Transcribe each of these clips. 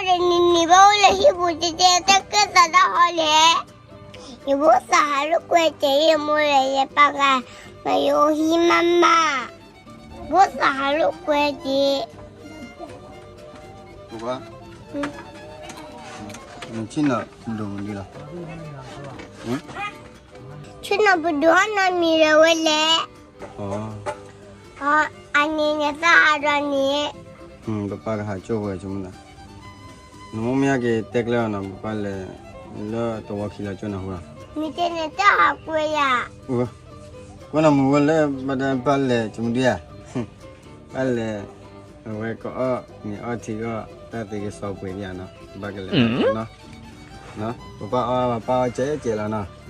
နံၤနံၤဘၣ်အိၣ်လၢဟံၣ်ပူၤ တဲတဲတၢ်ကဲသးတၢ်ဟီလဲၣ်. ယဘိၣ်သးဟးလိာ်ကွဲကဲ ယမိၢ်လဲၣ် ယပၢ်ဂၤ, မ့ၢ်ယအိၣ်ဟံၣ်မးမး, ဘိၣ်သးဟးလိာ်ကွဲကဲ. ပှၤ, နဆ့ၣ်နီၤပဒိၣ်မနုၤလီၤ. ဆ့ၣ်နီၤပဒိၣ်ဟီၣ်နီၤမံၤလၢဝဲလဲၣ်. အန့ၣ်န့ၣ်သၣ်ဟးဒီးန့ၣ်, ပပၢ်ကဟးကၠိၣ်ဝဲဆိကမိၣ်သး, နမိၢ်မ့ၢ်ဟဲက့ၤတဲကျဲအီၤနီၤ ပပၢ်လဲၤ, လၢတဝီခံလီၤကၠိၣ်နၤဟူလီၤ. မ့ၢ်တဲန့ၣ်တၢ်ဟးကွဲယၤ, ကွဲနီၤမုၢ်ဝဲလၢ ဘၣ်တၢ်ပၢ်လဲၤဆိကမိၣ်ဒံးဧါ, ဘၣ်လဲၤ, အဝဲကအီၣ်န့ၣ်အီၣ်ထံအီၣ် တၢ်သ့ကစီပှ့ၤဒံးဧါနီၤ ပဘၣ်ကလဲၤနီၤ, ပပၢ်အီၣ်ပပၢ်အီၣ်ကဲကဲလီၤနီၤ.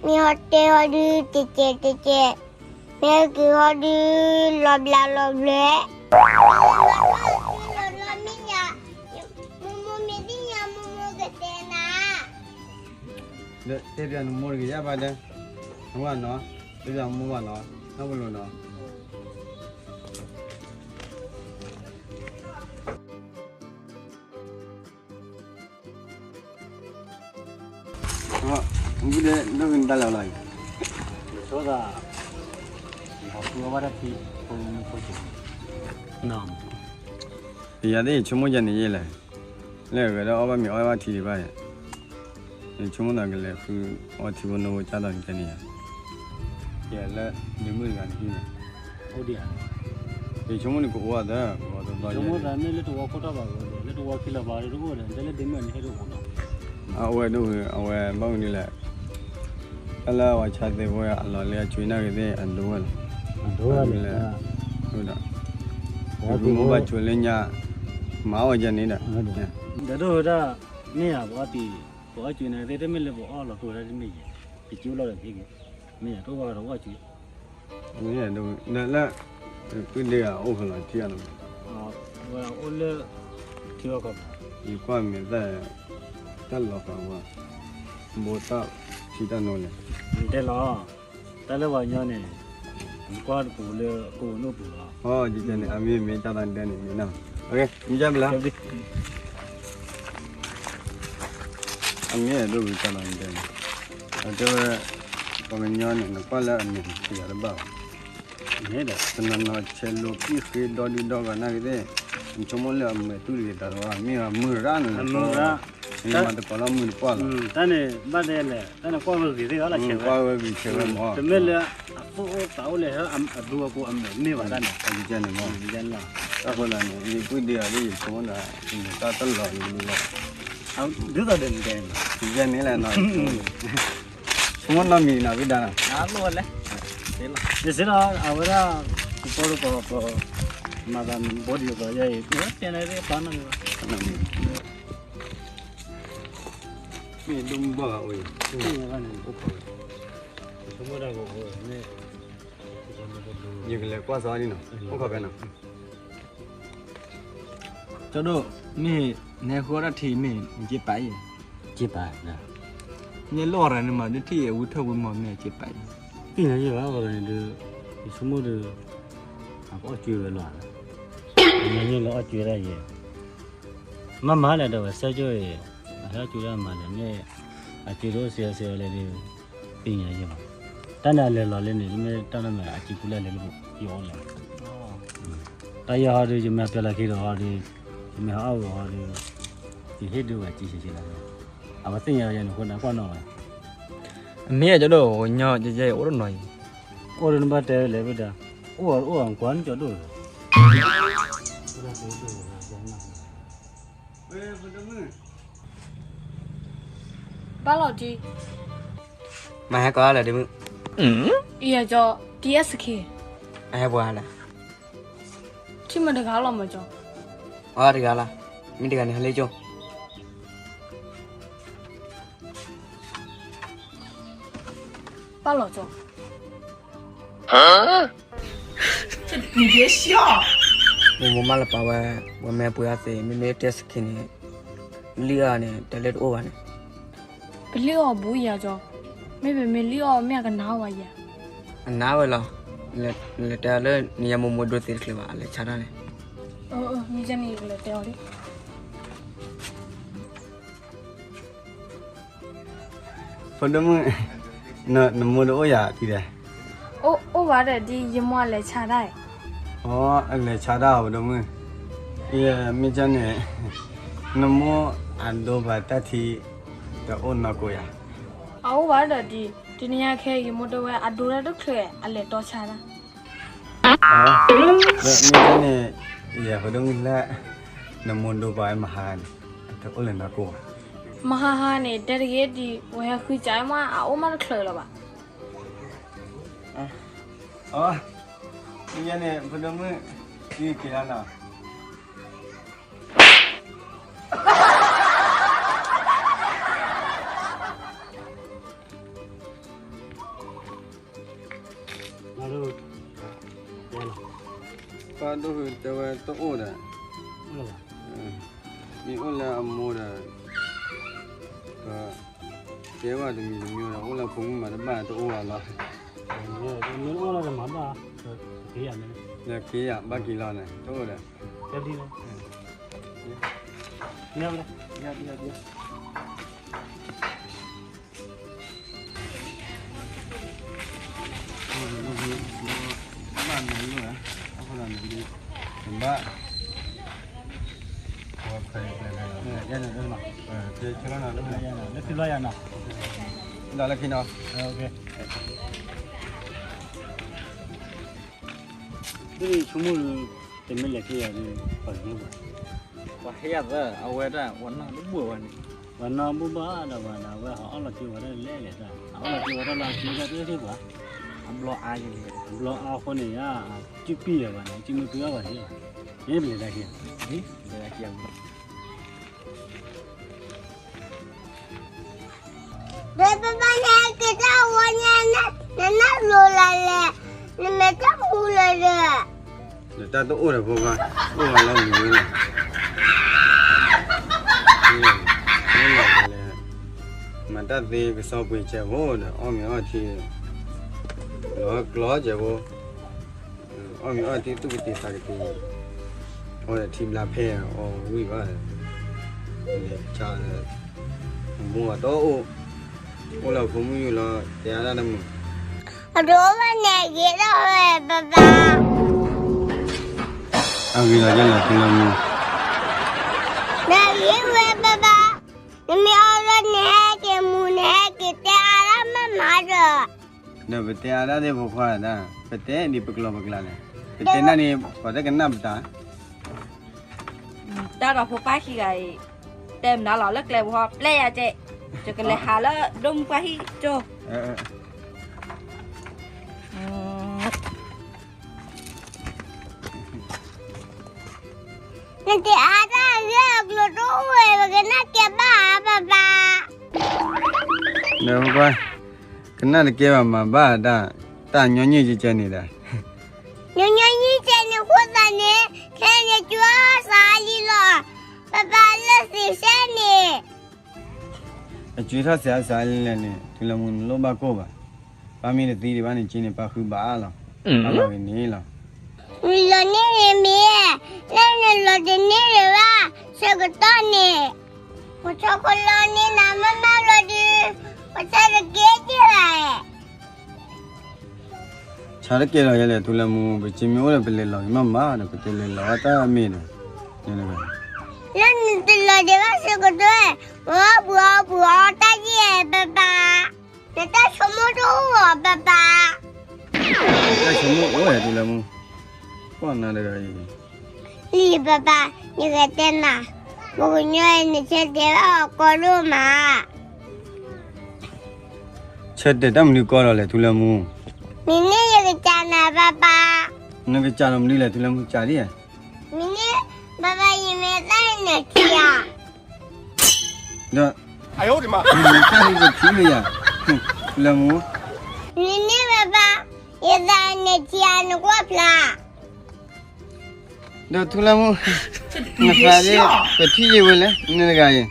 မ့ၢ်တဲဟီဒုးတဲကဲတဲကဲ, မ့ၢ်က့ၤဟီဒုးလီၤဘျးလီၤဘျဲ, လီၤမ့ၢ်ညါ, မိၢ်မိၢ်မ့ၢ်သ့ၣ်ညါမိၢ်မိၢ်ကတဲနၤ, တဲပျးနမိၢ်တဂ့ၤယါဘၣ်ဒဲ, နဝဲနီၤ, တဲပျးမိၢ်ဘၣ်နီၤ, နီၢ်ပလိာ်နီၤ. မူဒဲဒိၣ်ဂ့ၤနတၢ်လဲၤလီၤအံၤ, ဆိသး, ဘီဃုအီၣ်ဘၣ်တၢ်ထံ, ဖိမုၣ်ဖိကဲ, ယၤသ့ၣ်ယဆိကမိၣ်ယဲန့ၣ်ယဲလဲၣ်, လၢအဂၤဒီးအီၣ်ဘၣ်မ့ၤအီၣ်ဘၣ်ထံဒံးဘၣ်ယဲ, ယဆိကမိၣ်သးကလဲၤဃုအီၣ်ထံဖိနိဖိကၢ်ဒီးနကဲန့ၣ်ယဲ, ယဲလၢဒ့မုၣ်တဂၤန့ၣ်ဟံၣ်န့ၣ်, အိၣ်ဒံးဧါ, ယဆိကမိၣ်န့ၣ်ကအိၣ်အသး, ဆိကမိၣ်သးမ့ၢ်လၢတဝီခိၣ်ထီၣ်ဘၣ်ဝဲ, လၢတဝီခံလီၤဘၣ်ဒီးတအိၣ်ဒီး တဲလၢဒ့မုၣ်န့ၣ်ဟဲဒိၣ်အိၣ်လီၤ. အဝဲဒိၣ်ဂ့ၤ အဝဲဘၣ်မနုၤလဲၣ်, တၢ်လၢအဝဲဆါသ့ၣ်ဖိအလီၢ်လၢအကွံနၢ်ဂ့ၤသ့ၣ်အဒိဝဲလီၤ, အဒိဝဲလီၤ, ဒ်မိၢ်ဘၣ်ကွံလၢညါ, မၤအီၣ်ဝဲယဲန့ၣ်ဒီး, ဒီးဒိၣ်ဝဲဒၣ်, မ့ၢ်ယၤပအီၣ်တံၢ်, ပအီၣ်ကွံနၢ်ဂ့ၤသ့ၣ် တမ့ၢ်လၢပအီၣ်လီၤတိၢ်ဝဲဒၣ်တမ့ၢ်ယဲ, ပစူလီၤဒီးသ့ၣ်ဂ့ၤ, မ့ၢ်ယၤတအိၣ်ဘၣ်ဒီးပအီၣ်ကွံ မ့ၢ်ဒ်လၢ, ပုၢ်ဒ့ဂၤအိၣ်ဖဲလီၤထံအီၤလီၤ, အိၣ်လၢ, ထံအီၤခီ, ယကွၢ်မဲာ်သၣ်, တၢ်လီၤဃာ်ဝဲ, ဘိတၢ်ထံတၢ်နိလဲၣ်, တဲလီၤ, တၢ်လၢပှၤကညီန့ၣ်, နကွၢ်တပူၤလၢကအိၣ်နိၣ်ပူၤလီၤ, အမ့ၢ်မ့ၢ်တၢ်သး ဒဲန့ၣ်မ့ၢ်နီၤ, မ့ၢ်ဘျီ အမ့ၢ်ဒိၣ်ဝံၤတၢ်လီၤဒဲန့ၣ်, အတဲဝဲ, ပှၤကညီန့ၣ် နကွၢ်လၢအမဲာ်န့ၣ် ပယီၤတဘၣ်ဘၣ်, တနီၤနီၤဆဲးလိာ်ပံၣ်ဃ့ဒီဒုဒီဂၤနၢ်ဂ့ၤသ့ၣ်, နဆိကမိၣ်လၢအမဲာ်တူၢ်တဂ့ၤတၢ်တဝါ မ့ၢ်အမုၢ်ရၣ်န့ၣ်, မ့ၢ်မၤတကိးလၢမုၢ်တပှၢ်လီၤ, တၢ်န့ၣ် ဘၣ်တဲလဲၣ်, တၢ်န့ၣ်ကွၢ်ဝဲဂ့ၤသ့ၣ်ဂီၤလၢဆဲးဝဲ, ကွၢ်ဝဲဂ့ၤဆဲးဝဲမး, တမ့ၢ်လၢ, အသူၣ်အိၣ်သးအိၣ်လဲၣ် အဒူအကိအမဲာ်မ့ၢ်ဘၣ်တၢ်န့ၣ်, အကန့ၣ်မး, တၢ်ဃိလၢန့ၣ် ယပုၢ်ဒ့ဂၤလၢယဆိကမိၣ်ဒီး, တၢ်တလီၤန့ၣ်, ဒ်သိးဒီးန့ၣ်, ယဲန့ၣ်လဲၣ်နီၤ, ဆိကမိၣ်နီတမံၤနီၤ ဝံဒၣ်နီၤ, ယစ့လီၤ အဝဲဒၣ်, ကပီတကီၢ်, မၤသးဘီဒံးကီးယဲအံၤ, တဲန့ၣ်သ့ၣ်ပာ်နီၣ်န့ၣ်ဘၣ်, မ့ၢ်ဒိၣ်မုၢ်ဘၣ်ဂၤအိၣ်အံၤ, အိၣ်ခိးဝဲ, ယကလဲၤကွၢ်စီၤဒ်နီၤ, အိၣ်ခိးဖဲနီၤ ကၠီဒိၣ်, မ့ၢ်, နဟဲဃုအီၣ်တၢ်ထံမ့ၢ် နက့ပာ်အံၤ, က့ပာ်, မ့ၢ်လီၢ်ရၤန့ၣ်မး ဒ်ထံၣ်အဝံထၢၣ်ဝံမီၤမ့ၢ်က့ပာ်အံၤ, သ့ၣ်ညါယဲဘၣ်လီၢ်ရၤန့ၣ်ဒီး, ယဆိကမိၣ်ဒီး, အကအီၣ်ကွံဝဲလီၤ, မ့ၢ်လၢအီၣ်ကွံဝဲဒၣ်ယဲ, မ့ၢ်မၤလဲၣ်ဒီးဝဲဆၢကၠိအံၤ, အဟဲကွံဒၣ်မၤလဲၣ်မ့ၢ်, အကွံဒိၣ်စ့အီၤစ့အီၤလဲၣ်ဒီး, သ့ၣ်ညါယဲဘၣ်, တၢ်န့ၣ်အလဲၤလီၤလၢန့ၣ် မ့ၢ်တၢ်လၢမဲာ်အကွံကူလဲၣ်လၢယအိၣ်လဲၣ် တၢ်ယဲဟီဒီး ယမ့ၢ်ပျဲလီၤခံဒီးဟီဒီး, ယမ့ၢ်ဟးအီၣ်ဝဲဟီဒီး, ယဟ့ၣ်ဒုးဝဲကံဆံးဆံးလီၤ, အဝဲသ့ၣ်ညါယဲန့ၣ်အဃိန့ၣ် ကွၢ်နီၣ်ဝဲ, အမ့ၢ်အကၠီဒိၣ် ကညီကဲယဲအိၣ်တနီၤအံၤ, အိၣ်ဒီးနဘၣ်တဲဝဲလဲၣ်ဝဲဒၣ်, အိၣ်အီၤအိၣ်အီၤကွၢ်န့ၣ်ကၠီဒိၣ်လီၤ ဘၣ်လီၤတံၢ်, မဟဲကိးလၢဒ့မုၣ်, အံၤကၠီ, တံၢ်အဲၣ်စခ့, အဟဲပှၤလၢ, ထံၣ်မ့ၢ်တဂၤလီၤမၢ်ကၠီ, အီတဂၤလီၤ, မ့ၢ်တဂၤန့ၣ်ဟဲလၢကၠိ ဘၣ်လီၤကၠီ, မိၢ်မိၢ်မးလၢပာ်ဝဲ, ဝဲမ့ၢ်ပှ့ၤအီၣ်သ့ မ့မ့ၢ်တံၢ်အဲၣ်စခ့န့ၣ်, လံၣ်အီၣ်န့ၣ် တၢ်လၢတအိၣ်ဘၣ်န့ၣ်, ပလံၣ်အီၣ်ဘူးယၤကၠီ, မ့ၢ်ပမ့ၢ်လံၣ်အီၣ်မ့ၢ်အကနၣ်ဝဲယၤ, အနၣ်ဝဲလီၤ, နလဲၤတဲလၢနယဲမိၢ်မိၢ်ဒိသ့တချုးဘၣ် အလဲၤဆါတၢ်န့ၣ်, မ့ၢ်ကန့ၣ် ယကလဲၤတဲအီၤလံ. ဖိဒိၣ်မုၣ်, နမိၢ်တအိၣ်ယၤထံဒီး. အိၣ်ဘၣ်ဒီးဒ် ယမိၢ်အလဲၤဆါတၢ်. အိ, အလဲၤဆါတၢ်ဧါ ဖိဒိၣ်မုၣ်. ယမ့ၢ်ကန့ၣ် နမိၢ်အဒိပှၤတၢ်ထံ တအိၣ်နီၢ်ကိးယၤ. အအိၣ်ဘၣ်ဒီးဒ် တနံၤညါခဲ ယမိၢ်တဲဝဲအဒိတၢ်တချုး အလဲၤတီဆါတၢ်. မ့ၢ်ကန့ၣ် ယဖိဒိၣ်မုၣ်လၢ နမိၢ်ဒိပှၤဝဲမဟါန့ၣ် တအိၣ်လၢၤနီၢ်ကိးဘၣ်. မဟါဟါန့ၣ် တဲတဂ့ၤဒ် ဝဲဟဲဃုစးမး အအိၣ်မးတချုးလၢၤဘၣ်. မ့ၢ်ကန့ၣ် ဖိဒိၣ်မုၣ် က့ၤလီၤနီၤ. ပၢ်ဒိၣ်ဃုာ်တဲဝဲတအိၣ်ဒီး, မ့ၢ်အိၣ်လၢအမိၢ်ဒီး ကဲဝဲတမံၤတမံၤဒီး အိၣ်လၢဖိမုၣ်မးတဘၣ်တအိၣ်ဘၣ်လီၤ. မ့ၢ်အိၣ်လၢမၤဘၣ်, က့ၤယၤ ဘၣ်က့ၤလီၤန့ၣ် တအိၣ်ဒီး, ကဲဘျီလီၤ. ဘၣ်န့ၣ်လီၤ, အဃိန့ၣ် ဘၣ်, လၢခံလီၤယၤနီၤ, လၢခံလီၤယၤနီၤ, လၢခံနီၤ, ဆိကမိၣ်, တမ့ၢ်လဲၤခံယၤဒီး ပှၤကညီဘၣ်, ပှၤဟဲယၤသၢ အဝဲဒၣ် ပှၤနီၢ်တဘူၣ်ဝဲန့ၣ်, ပှၤနီၢ်ဘူၣ်ဘၣ်ဒီးပှၤဒီး အဝဲဟးအီၣ်လီၤက့ၤဝဲဒၣ်လဲၣ်လဲၣ်, အအီၣ်လီၤက့ၤဝဲဒၣ်လၢအစုဒၣ်တသ့ၣ်ပှၤ, အဘျီအါယလဲၣ်, အဘျီအါအဃိန့ၣ်ယါ, စုပံၢ်ယၤဘၣ်န့ၣ် စုမ့ၢ်ပှၤဘၣ်ယဲဘၣ်, ယဲပလဲၤတၢ်ခံ, လဲၤတၢ်ခံ ဒီးပဘၣ်န့ၣ်က့ၤတၢ်ဝီညါ, နနၢ်လိၤလၢ်လဲၣ်, နမဲာ်တၢ်မူလၢၤဒီး, နတၢ်တအိၣ်ဒီးဖိခွါ, အိၣ်ဝဲလၢမုၢ်ဝဲန့ၣ်, မၤတၢ်သ့ကစီပှ့ၤကဲဖိဒီး အီၣ်မ့ၤအီထံ, လီၤကျီကဲဖိ, အီၣ်မ့ၤအီထံသူၣ်ကတ့ၤသးကတ့ၤ, အီၣ်ဒီးထံဘျါဖဲအီၤဝံၤဘၣ်, လဲၤကဒီး, အမိၢ်အတအိၣ်, အိၣ်လၢဖိမုၣ်ယိလီၤ တဲအါဒၣ်တမုာ်, အဒိဘၣ်န့ၣ်ဂ့ၤထီၣ်ဝဲပဘၣ်, အဂ့ၤလီၤယဲလီၤထူလၢမူ, နဂ့ၤဝဲပဘၣ်, နမ့ၢ်အီၣ်လီၤန့ၣ်ဟဲက့ၤမူန့ၣ်ဟဲက့ၤတဲအါဒၣ်မ့ၢ်မၤဒီး ဒီးပတဲအါဒၣ်သ့ၣ်ဖိခွါဒၣ်, ပတဲဒ်ပကျိာ်ပကျါလဲၣ်, ပတဲနၢ်န့ၣ် ပှၤတကနၣ်ပတၢ်, တၢ်ဒီးဖိပၢ်ခံဂၤအံၤ, တဲမနုၤလီၤလၢကျဲပူၤဟီ ပျဲယၤကဲ, ယကလဲၤဟးလၢဒိၣ်မူပှၢ်ဟံၣ်ကၠိ, နတဲအါတၢ်ဂ့ၢ်အကျိၤတအိၣ်ဝဲ ပကနၣ်ကဲဘၣ်ပၢ်ပၢ်, ဒီးပှၤ, ကနၣ်တကဲဘၣ်မၤဘၣ်တၢ်, တၢ်ညီနုၢ်ကဲကဲန့ၣ်ဒီး, ညီညီနုၢ်ကဲန့ၣ်ဃိသးန့ၣ်, ခဲန့ၣ်ကၠွစးလံလီၤ, ပၢ်ပၢ်လၢသ့ၣ်စဲန့ၣ် အကၠွထီၣ်စဲးအါစးလံလဲၣ်န့ၣ် ထူလၢမူနလိၣ်ဘၣ်ကိၢ်ဘၣ်, ပၢ်မ့ၢ်တသံဒံးဘၣ်န့ၣ် က့န့ၣ်ပၢ်ဃုဘၣ်အါလီၤ, ပၢ်လီၤဂ့ၤန့ၣ်လီၤ, နလီၤန့ၢ်ဂ့ၤမ့ၢ်, လၢနလီၤတန့ၢ်ဂ့ၤဘၣ်, ဆၢကတီၢ်န့ၣ်, ပဆီခိၣ်လီၤန့ၢ်နၤမးမးလီၤဒုး, ပဆၢတကဲကဲဘၣ်, ဆၢတကဲလီၤယဲလဲၣ် ထူလၢမူ ပစ့မ့ၢ်အိၣ်ဒီးပလဲၤလီၤဂ့ၤမးမးဒီး ပတဲလဲၤလီၤအတၢ်မ့ၢ်ဒီး, လၢနတလီၤဒံးဘၣ်ဆၢကတီၢ်, ပအီၣ်ပှၤအီၣ်ပှၤအီတၢ်ယဲၢ်ပၢ်ပၢ်, နတၢ်ဆိကမိၣ်တအိၣ်အီၤပၢ်ပၢ်, တၢ်ဆိကမိၣ်အိၣ်ထူလၢမူ, ကွၢ်နၤတဂၤအံၤ လံပၢ်ပၢ်, ယကတဲနၤ, ပှၤကညီနဆၢတဲာ်ဘၣ်အီၤကီဒိၣ်မး, ဆၢတဲာ်တၢ်မနုၤကီလီၤလဲၣ် ထူလၢမူ, မ့ၢ်န့ၣ်ယကစံးနၤပၢ်ပၢ်, နကစံးလီၤမနုၤလဲၣ် ထူလၢမူ စံးဒ်, မ့ၢ်န့ၣ်, ပၢ်ပၢ် ယမ့ၢ်သၣ်နထံဧါ, ဒီး, မ့ၢ်သၣ်နထံလၢယၤ, ထူလၢမူ, မ့ၢ်န့ၣ်ပၢ်ပၢ်, ယသၣ်နထံဧါ နကွၢ်ဖျါ ဒီးထူလၢမူ, နသးဒ်, ပထံၣ်ယံာ်ဝဲလဲၣ် နတဂၤအံၤ,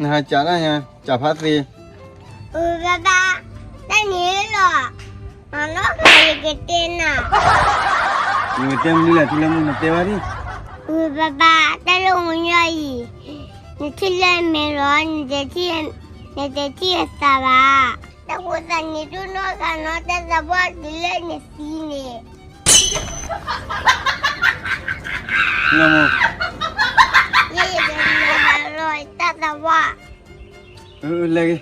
နဟးစံးဒၣ်ညါ စံးဖးသ့, ပၢ်ပၢ်, တၢ်န့ၣ်လီၤ, မၤနီၢ်ကယကတဲနၤ, ယကတဲမနုၤလဲၣ် ထူလၢမူ နတဲဝဲဒၣ်, ဝဲဘၣ်ဘၣ် တၢ်လၢမုၢ်ညီအံၤ, နထံၣ်လၢမဲာ်လီၤ, နတထံၣ်အသးဘၣ်. တၢ်ဖိသၣ်န့ၣ် ဒိၣ်နီၢ်ဂၤနီၢ် တၢ်သးပှၢ်တုၤလၢနသံန့ၣ်. လၢမ, ယဲယကလဲၤဟးလီၤတၢ်သးပှၢ်. လဲၤဂ့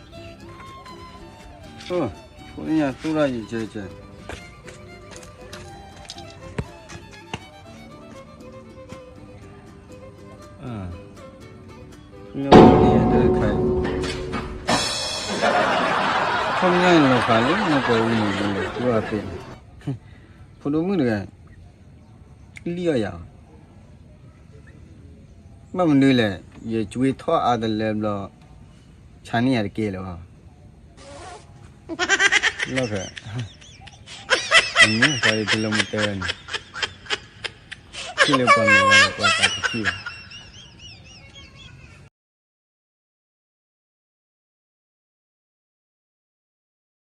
ၤ, ဖိညၣ်သူၣ်ထီၣ်ယကဲကဲ. လၢတၢ်တခါအံၤ, ခီပညီလီၤဖးလၢနကွဲးဝံၤန့ၣ်လီၤ သူအသ့ၣ်န့ၣ်, ဖိဒိၣ်မုၣ်တဂၤ, လံၣ်အီၣ်ယၤ, ဘၣ်မနုၤလဲၣ်, ယကွ့ထီၣ်အါတလၢဘျီ, ဆါန့ၢ်ယၤတကဲလၢၤဘၣ်. လီၢ်ဖဲ, အမ့ၢ်သးအံၤတလၢမူတဲဝဲန့ၣ်, ထံၣ်လၢပှၤမ့ၢ်ဝဲလၢပှၤသးတထံၣ်ဘၣ်.